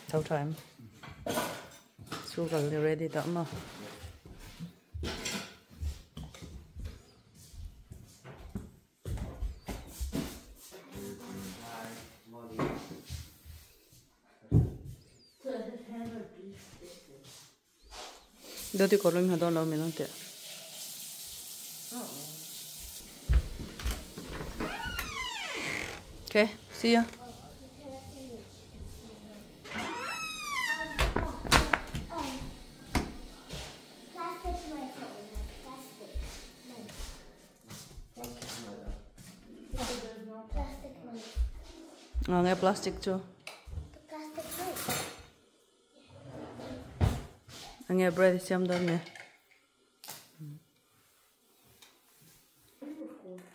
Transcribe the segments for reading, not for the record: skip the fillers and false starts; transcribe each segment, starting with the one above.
Tho tha em? School kal ready tawh maw? Dawti kawr lawm hi dawn lo min ang teh. Okay, see ya. Nge plastic chu. Nge bread siam dawn nge.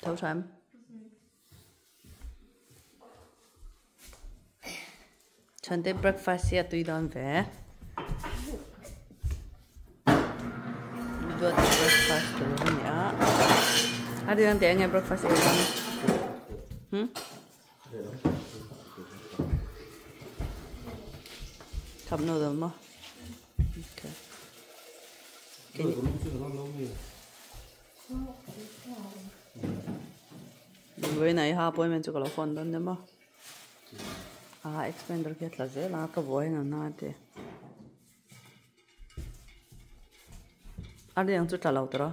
Tho tha em. Chante breakfast hi a tui dawn ve. Duat breakfast tur a ni a. A ti ang teh nge breakfast ei dawn. Hmm? Cup noodle maw? Okay. Vawiin ah i ha appointment chu ka lo phone dawn nia maw? Ah expander khi a tla zel a ka buai na na te. A riang chu tla lo tawh a.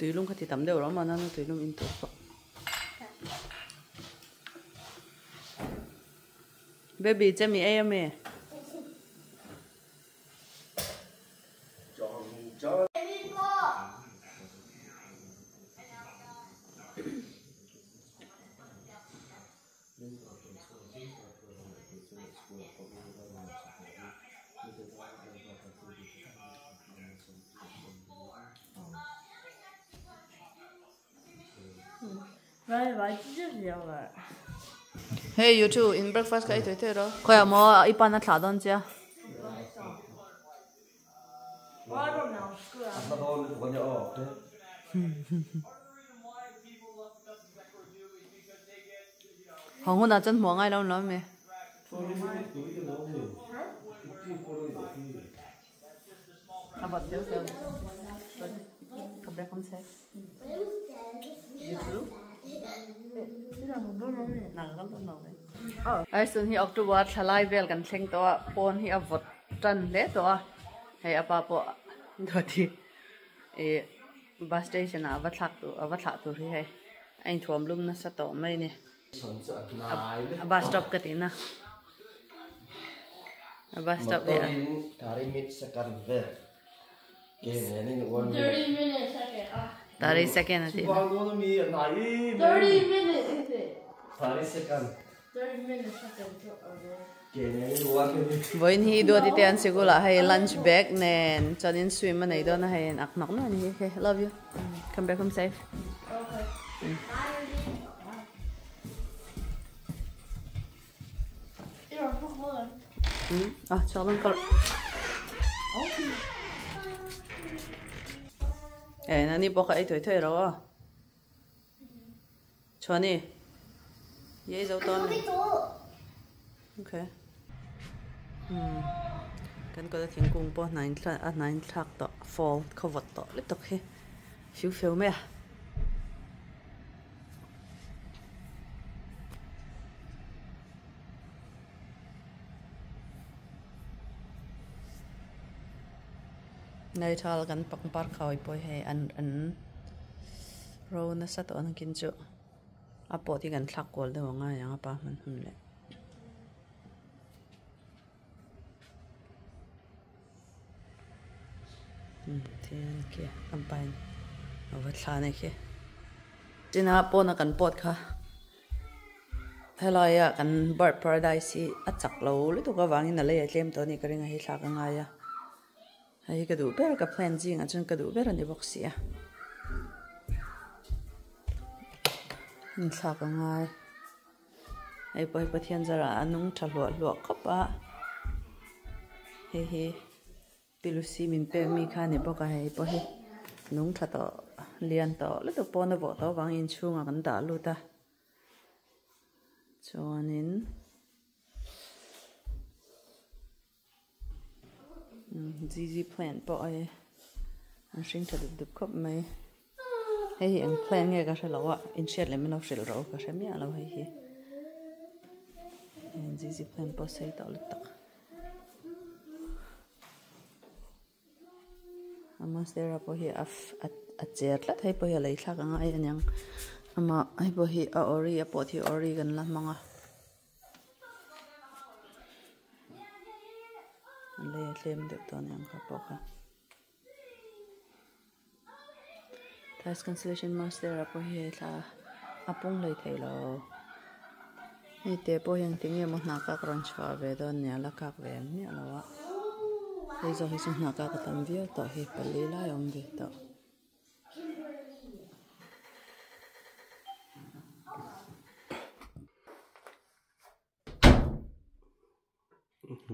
Tuilum kha ti tam deuh rawh mahna tuilum in tur pawh. Baby chemi ei ami? Hey you two in breakfast ka ei thei thei rawh. Khawiah maw i pan a thlah dawn che a. Hawng hunah chuan hmuh a ngai lo ni lo ami? A bat deuh deuh. Ka bek awm che. Aisun hi October thla lai vel kan thleng tawh a, pawn hi a vawt tan hle tawh a, hei a pa pawh dawti ih bus station ah a va thlak tur a va thlah tur hi hei a inthuam lum nasa tawh mai a ni a bus stop ka tihna a bus stop hi a. 30 second a tih na. Vawiin hi Duati te an sikul ah hei lunch bag nen chuanin swim a nei dawn a hei an ak hnawk hnawk a ni hi okay love you come back home safe. Ah chawlh an kalh. Eh nani pawh kha ei thawi thawi ro a. Chhuani. Ye zo tawn ni. Okay. Hmm. Kan kawt a thingkung pawh hnain thla a hnain thlak tawh fall khawvawt tawh lutuk hi. Fiu feu mai a. Naithal kan pangpar khawi pawh hei an an ro nasa tawh ang kin chu a pawh hi kan thlak kual deuh ang a niang a pa hman hun leh. Tian khi a pain a va thla a ni khi tina pawna kan pawt kha helaia kan bird paradise hi a chak lo lutuk avangin a lei a tlem tawh a nih ka ring a hei thlak a ngai a hei hi ka duh ber ka plant zingah chuan ka duh ber a ni bawk si a inthlak a ngai. Hei pawh hi Pathian zarah a nung tha hluah hluah khawp a hei hi. Pilusi min pek mi kha ni bawk a hei pawh hi nung tha tawh lian tawh lutuk pawn a vawh tawh avangin inchhungah kan dah lut a chuanin zz plant pawh hei an hring tha dup dup khawp mai hei hi eng plant nge ka hre lo a inhriat leh min lo hrilh rawh u ka hre miah lo hei hi zz plant pawh sei tawh lutuk. A monstera pawh hi a a cher tlat hei pawh hi a lei thlak a ngai aniang amah hei pawh hi a ori a pawh hi ori kan la hmang a a lei a tlem deuh tawh aniang kha pawh kha Thais constellation monstera pawh hi hei thla a pung hlei thei lo hei te pawh hian tinge maw hna kak rawn chhuah ve dawn nia la kak ve miah lo a hei zawk hi chu hna kak a tam viau tawh hi pali lai a awm ve tawh.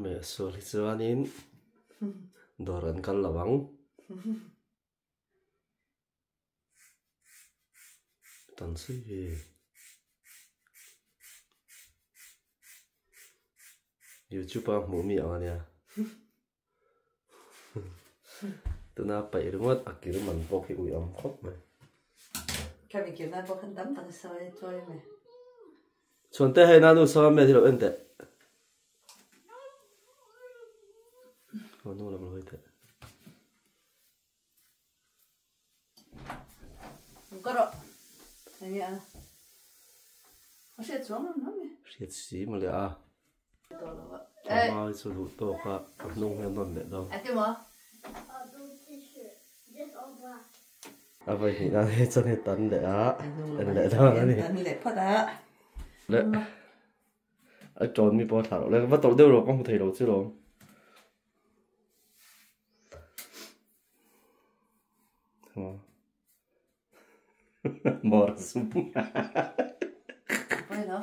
Meh sual hi chuanin dawr an kal lo ang. Tan si hi. YouTube a hmuh mi ang ania. Tuna paih ringawt a kir man pawh khi ui awm khawp mai. Khami kir nan pawh khan tam tak a sawi chawi mai. Chhuante hei nanu sawa me hi lo en teh. Aw nu lam lo hawi teh. Ka rawh. Enge a? A hriat chuang lo na mi? Hriat si mawle a. A hma hi chu duh tawk a, a hnung hian rawn leh dawn. Ati maw? A vawi hnih nan hi chuan hei tan leh a, en leh dawn a ni. Tan leh phawt a. Le. A tawn mi pawh a thlah loh le. Va tawlh deuh rawh ka hmu thei lo chu lawm. Morsum. Bueno.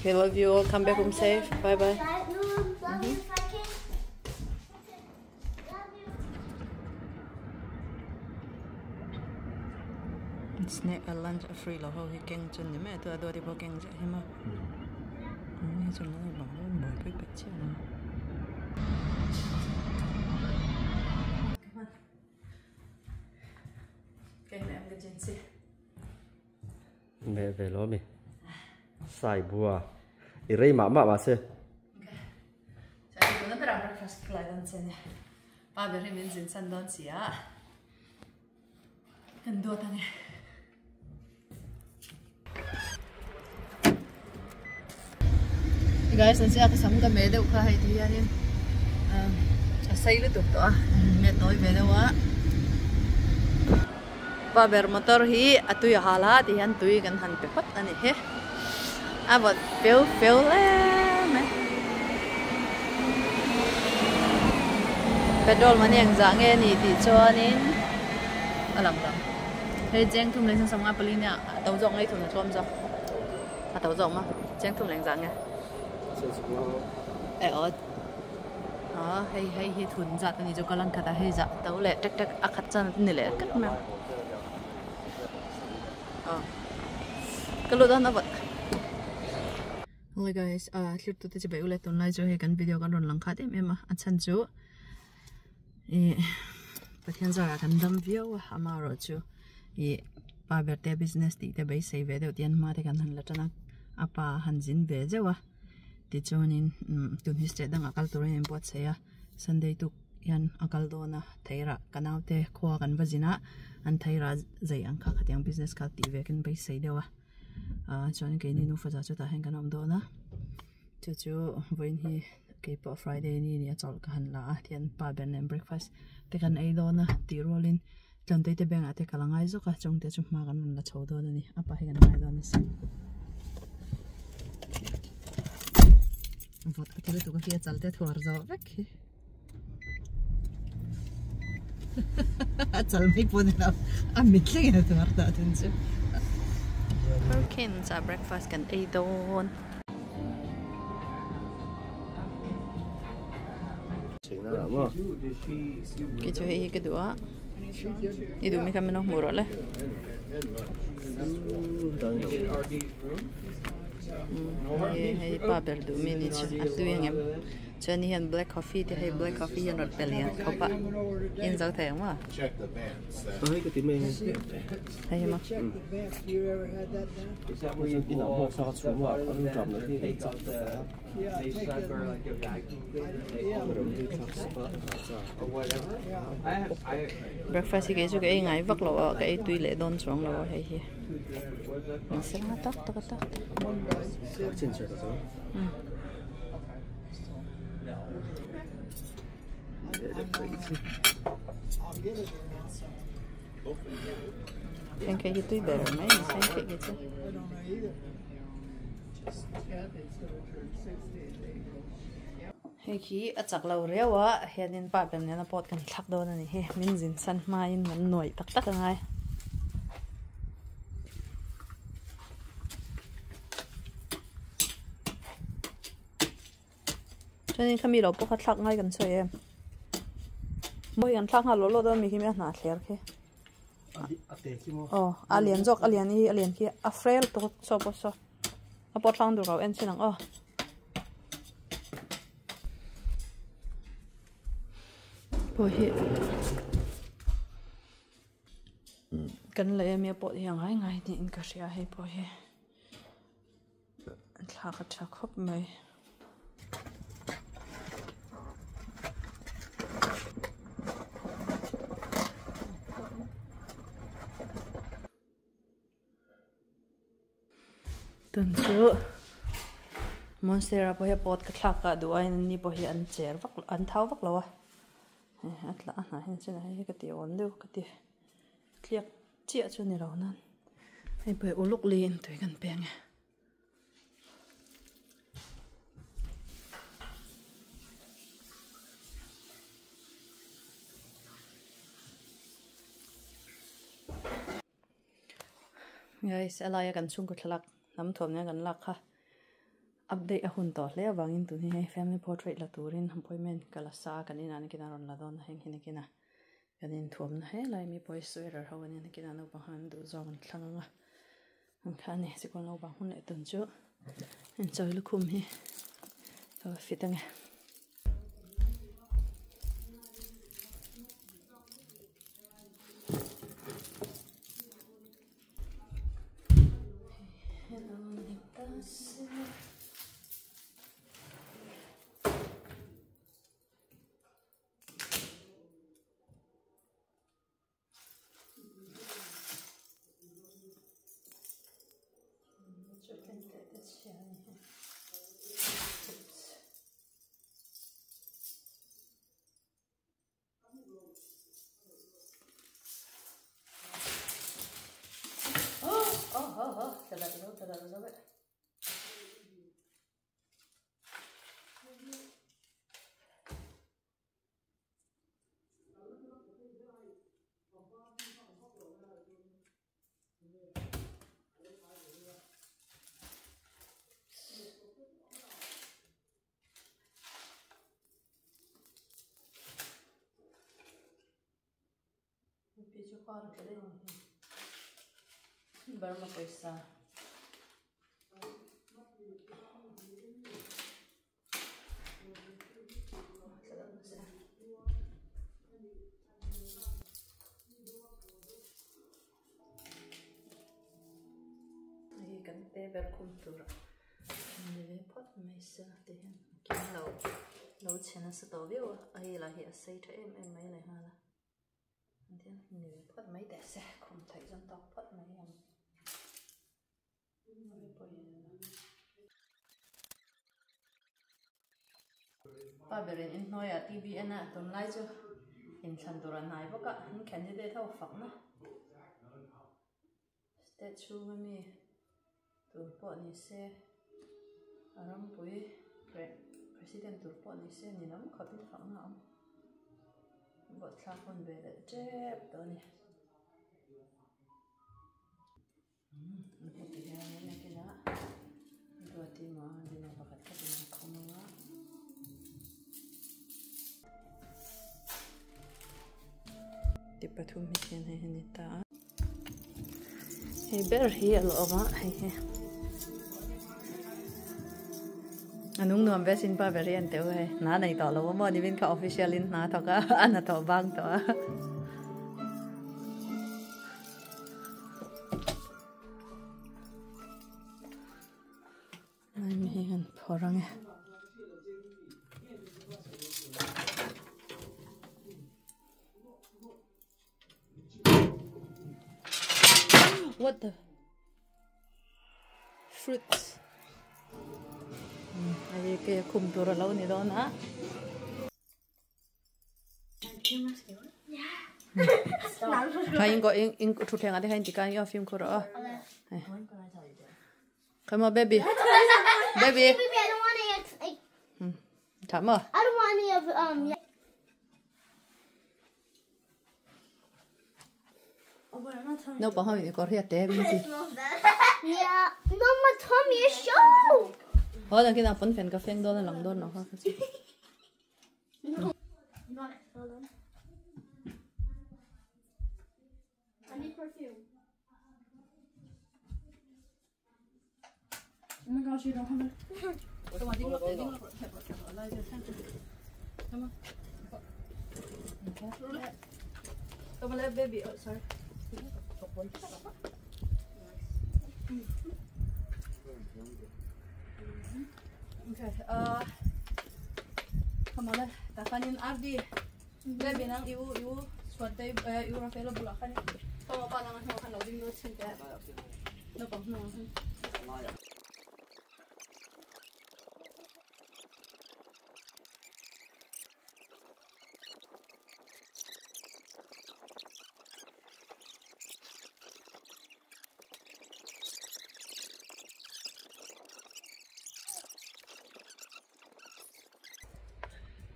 Okay, love you all. Come back home safe. Bye bye. Snack a lunch a free lo ho hi keng chun ni mai tu a duati pawh keng chiah hi maw hei chu lo bang lo buaipui pet chiah lo. Meh ve lo mi sai bua i rei mah mah mahse. Breakfast lai dawn che nia pa ber hi min zin san dawn si a kan duat ange. Hey guys, an sia ka sam ka meh deuh kha hei ti hianin a sei lutuk tawh a meh tawi ve deuh a pa ber motor hi a tui a hal a ti hian tui kan han pe phawt a ni hi a vawt feu feu hle mai petrol man hi engzah nge a ni tih chuanin a lang lo. Hei cheng thum leh sangha pali nia a to zawk ngei thun a tlawm zawk a to zawk maw cheng thum leh engzah nge eh aw ah hei hei hi thun zat ani chu ka lan khat a hei zah to leh tek tek a khat chan ni leh kat mai aw ka lut dawn a vawt Hello guys ah thlir tute chu beih ule tunlai chu hei kan video kan rawn lang khat em em a a chhan chu. Ih Pathian zarah kan dam viau a amaherawh chu ih pa ber te business tih te beisei ve deuh tian hma te kan han la tan a a pa a han zin ve zeuh a tichuanin umm tun hi state dangah kal turin a inbuatsaih a. Sunday tuk hian a kal dawn a theirah ka naute khua kan va zin a an theirah zai ang kha khatiang business kha tih ve kan beisei deuh a ah chuan keini nufa zah chutah hian kan awm dawn a chu chu vawiin hi keipawh Friday ni nia chawlh ka han la a tihian pa ber nen breakfast te kan ei dawn a tih rualin Tlantei te bank ah te kal a ngai zawk a chawngte chu hma kan rawn la chho dawn a ni a pa hi kan ngai dawn a sin vawt ka ti lutuk a khi a chal te thuar zawh vek hi a chal mai pawh ni lo a mit thlengin a thuar tah thung chu Perkins ah breakfast kan ei dawn. Kei chu hei hi ka duh a i duh mi kha min lo hmuh rawh le hei hei pa ber duh mi ni chu a tui ang em chuan ni hian black coffee te hei black coffee hian rawn pe leh ang khawp a in zo thei ang maw hei hi maw. Breakfast hi kei chu ka ei ngai vak lo a ka ei tui leh dawn chuang lo a hei hi ni sela tak tak a tak pancake hi tui ber mai a ni pancake hi chu. Hei khi a chak lo riau a hianin pa ber nena pawt kan thlak dawn a ni hi min zin san hmain kan nuai tak tak angai. Chuanin khami lo pawh kha thlak ngai kan sawi em mawi kan thlak nghal lawh lawh dawn mi khi mi a hnah thler khi. Aw a lian zawk a lian hi a lian khi a frel tawk saw pawh saw a pawt hrang tur ka lo en chin ang aw. Pawh hi kan lei ami a pawt hi a ngai ngai niin ka hria hei pawh hi thlak a tha khawp mai. Tun chu Monstera pawh hi a pawt ka thlak a duh aiin an ni pawh hi an cher vak an thau vak lo a a tla a hnah hian chin ah hei hi ka ti awn deuh ka ti tliak chiah chu ni lo nan hei pawh hi uluk liin tui kan peng e. Guys a laia kan chhungkaw thlalak hnam thuam nen kan lak kha update a hun tawh hle avangin tun hi hei family portrait la turin appointment ka la sa a kan inah nakinah rawn la dawn a heng hi nakinah kan inthuamna he lai mi pawh hi sweater ho ania nakinah naupang ho an duh zawng an thlang ang a ang kha a ni sikul naupang hun leh tun chu inchawi lukhum hi ka va fit ang e. Burma pawisa hei kan te ber khum tur a ni ve phawt mai se ti hian a kim lo lo. lo chhe nasa tawh viau a a hei lah hi a sei tha em em mai leh nghal a tian nil phawt mai teh se khum theih zawng tawk phawt mai ang. Pa berin inhnuaiah TV en a tunlai chu inthlan tur a hnai bawk a an candidate ho fakna state chhunga mi tur pawh ni se a rampui president tur pawh ni se ni lam khawpin fakna a awm vote thlak hun ve leh tep tawh a ni. Heti hianin a kinah Duati maw dinner pakhat khat in a khawm ang a. Ti pathum hi khian hei hi a ni ta a. Hei ber hi a lo awm a hei hi. A nung nuam ve sin pa ber hi an teuh hei. Hna nei tawh lo a maw ni vin kha official in hna thawk a a hnathawh bang tawh a. Lai hi han phawrh ang e. What the fruits hei ke khum tur a lo ni dawn a. Kha in in in thutthleng ah te khan in ti khan i aw fimkhur rawh aw. Come on baby. Baby. Tha maw? Naupang ho in kawr hi a te min ti. Haw nakin ah pawnfen ka feng dawn a lang dawn lo kha ka chu. Okay, come on, takhanin RD. Baby nang iu iu suan te iu Rafaela bulah khan. Come on, pa nang hnu khan lo ding lo chin te. No pang hnu khan.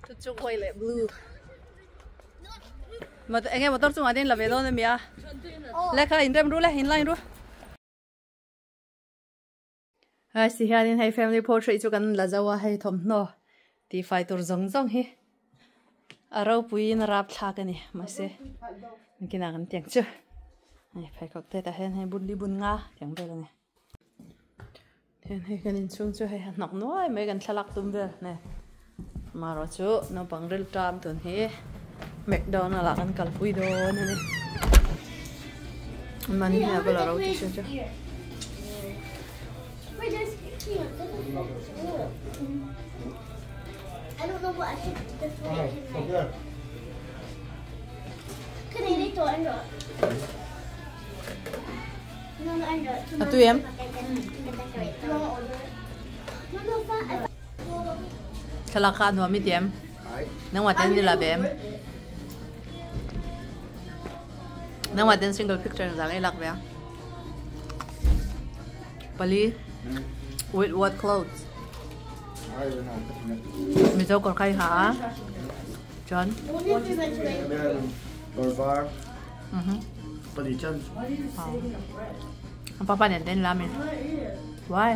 Chu chu white leh blue enge motor chungah te in la ve dawn ami a lekha inrem ru le in line ru. Hai si hianin hei family portrait chu kan la zo a hei thawmhnaw tihfai tur zawng zawng hi a ropuiin a rapthlak a ni mahse nakinah kan tiang chu hei pheikhawk te tah hian hei bunli bun nga tiang vel a ni hian hei kan inchhung chu hei a hnawk nuai mai kan thlalak tum vel nge marawh chu naupang rilṭam tun hi McDonald ah kan kalpui dawn a ni mani hian a va la ro tih hriat chu. A tui em? Thlalak kha a nuam i ti em? Nangmah ten ni la ve em? Nangmah ten single picture zang i lak ve a? Pali with what clothes? Mizo kawr kha i ha a? Chuan? Kawr var. Pali chan. Papa nen ten la mi. Why?